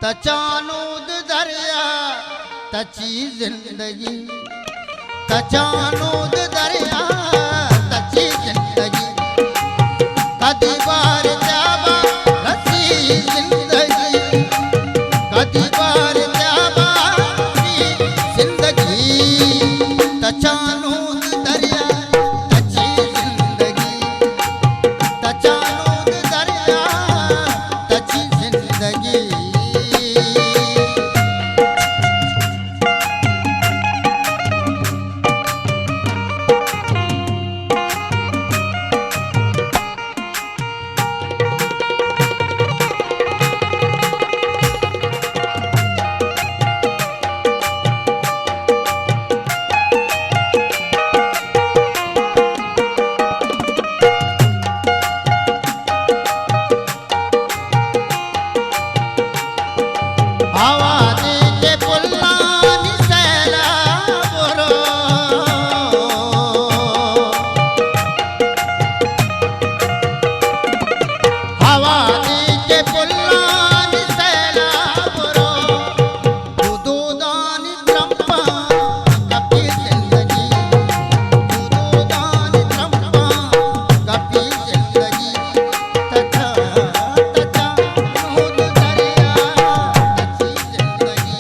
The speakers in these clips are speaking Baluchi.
تچانود دریا تچی زندگی، تچانود دریا تچی زندگی، کدی بار جابا رسی زندگی، کدی بار جابا رسی زندگی، تچانود دریا تچی زندگی، تچانود دریا تچی زندگی۔ آوازی کے پلانی سیلا برو، آوازی کے پلانی سیلا برو، دودانی ترمپا کپی زندگی، دودانی ترمپا کپی زندگی، تچا، تچا، نود دریا تچی زندگی۔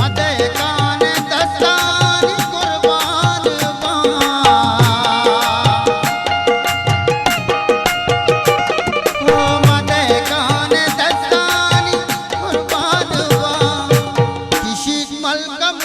مدئے کان دستانی قربان باں۔ او مدئے کان دستانی قربان باں۔ کشیت ملکم